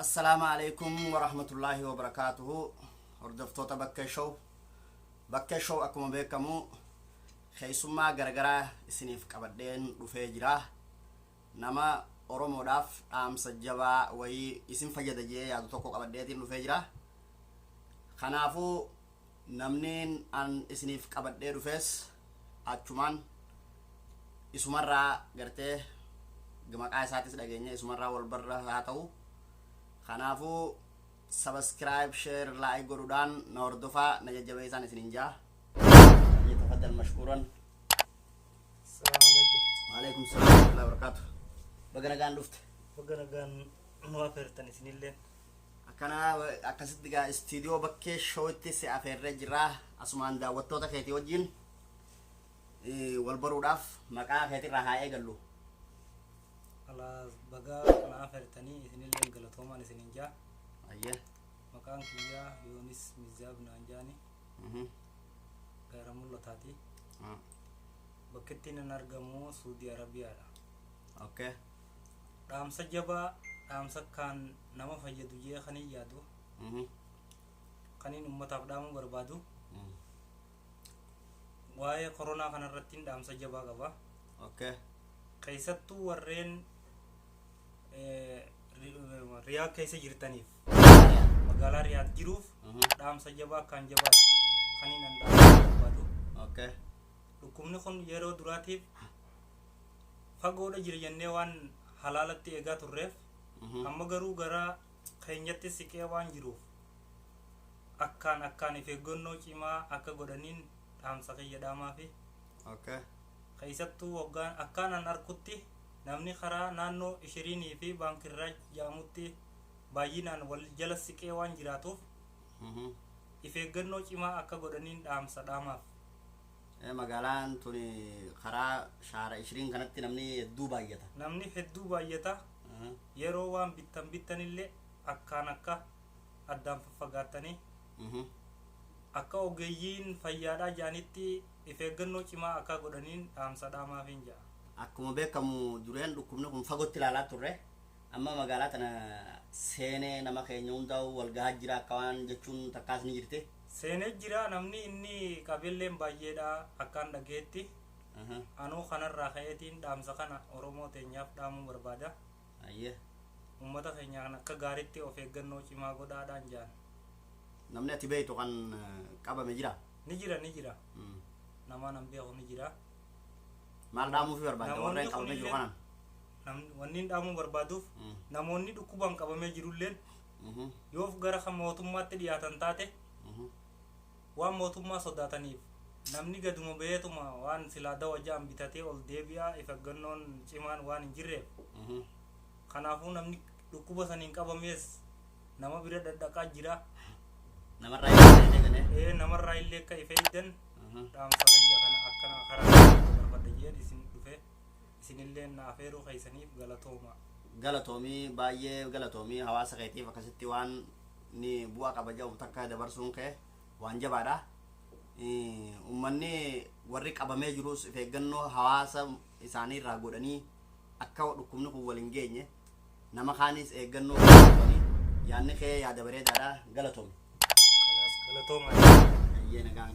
Assalaamu alaikum warahmatullaahi wabarakaatuhu. Hordoftoota Bakkee Show. Bakkee Show akkuma beekamu keessummaa garagaraa isiniif qabadheen dhufee jira. Nama Oromoodhaaf dhaamsa jabaa wayii isin fayyada jee yaadu tokko qabadheetiin dhufee jira. Kanaafuu namni an isiniif qabadhee dhufees achumaan isumarraa gartee maqaa isaatis dhageenya isumarraa wal barra haa ta'u. Kanaafuu subscribe, share, like godhuudhaan na hordofaa, na jajjabeessaan isinin jaa. Tafaddal mashkuuran. Assalamu alaikum. Waalaikum salaam warahmatullahi wabarakatuh. Baga nagaan dhufte. Baga nagaan nu afeertan isinilleen. Akkana akkasitti gaa istiidiyoo Bakkee Showtti si afeerree jirra. Asumaan daawwattoota keetii wajjin wal baruudhaaf maqaa keetirraa haa eegallu. Alaas baga na afeertanii isinilleen galatoomaan isinin jaa. Ayyee. Maqaan kiyyaa Yoonis Mizaab naan jaani gaara mul'ataati. Bakki ittiin an argamu Suudii Arabiyaadha. Dhaamsa jabaa, dhaamsa kaan nama fayyadu jee kanin yaadu, kaniin ummataaf dhaamuu barbaadu, waa'ee koronaa kanarrattiin dhaamsa jabaa qaba. Keessattuu warreen Riyaad keessa jirtaniif, magaalaa Riyaad jiruuf dhaamsa jabaa akkaan jabaa kaniin an dhaamuu barbaadu. Dhukkubni kun yeroo duraatiif fagoodha jira jennee waan halaalatti eegaa turreef, amma garuu gara keenyatti siqee waan jiruuf akkaan akkaan if eeggannoo cimaa akka godhaniin dhaamsa kiyya dhaamaa fi keessattuu waggaan akkaan an arkutti namni karaa naannoo Ishiriinii fi Baankirraaj jedhamutti baay'inaan wal jala siqee waan jiraatuuf if eeggannoo cimaa akka godhaniin dhaamsa dhaamaaf. Magaalaan tuni karaa shaara Ishiriin kanatti namni hedduu baay'ata. Namni hedduu baay'ata. Yeroo waan bittan bittanillee akkaan akka addaan faffagaattanii akka ogeeyyiin fayyaadhaa jedhanitti if eeggannoo cimaa akka godhaniin dhaamsa dhaamaafiin jedha. Akkuma beekamu dureen dhukkubni kun fagootti ilaalaa turre. Amma magaalaa tana seenee nama keenya hundaa'u wal gahaa jira akka waan jechuun takkaas ni jirti. Seenee jira, namni inni qabeelleen baay'eedha akkaan dhageetti. Anuu kanarraa ka'eetiin dhaamsa kana Oromoo teenyaaf dhaamuu barbaada. Uummata keenyaan akka gaariitti of eeggannoo cimaa godhaadhaan jedhan. Namni ati beektu kan qabame jira? Ni jira, ni jira. Namaan an beeku ni jira. Maal dhaamuufi barbaadda Namoonni warreen qabamee jiru kunillee kanaan? Wanni hin dhaamuu barbaaduuf namoonni dhukkubaan qabamee jirulleen yoo gara kan mootummaatti dhiyaatan taate waan mootummaa sodaataniif namni gaduma beetuma waan silaa dawa ja'an bitatee ol deebi'aa, if eeggannoon cimaan waan hin jirreef. Kanaafuu namni dhukkuba saniin qabamees nama bira dhadhaqaa jira. Namarraa illee eegale. Ee, namarraa illee akka if eegdan dhaamsa kiyya kana akkana karaa barbaadda jeen isin dhufe, isinillee na afeeruu keessaniif galatooma. Galatoomii, baay'ee galatoomii. Hawaasa keetiif akkasitti waan ni bu'aa qaba jedhamu takka dabarsuun kee waan jabaadha. Uummanni warri qabamee jirus if eeggannoo hawaasa isaanii irraa godhanii akka dhukkubni kun wal hin geenye nama kaanis eeggannoo godhanii yaadni kee yaada bareedaadha, galatoomi. Kalaas, galatooma. Ayyee, nagaan.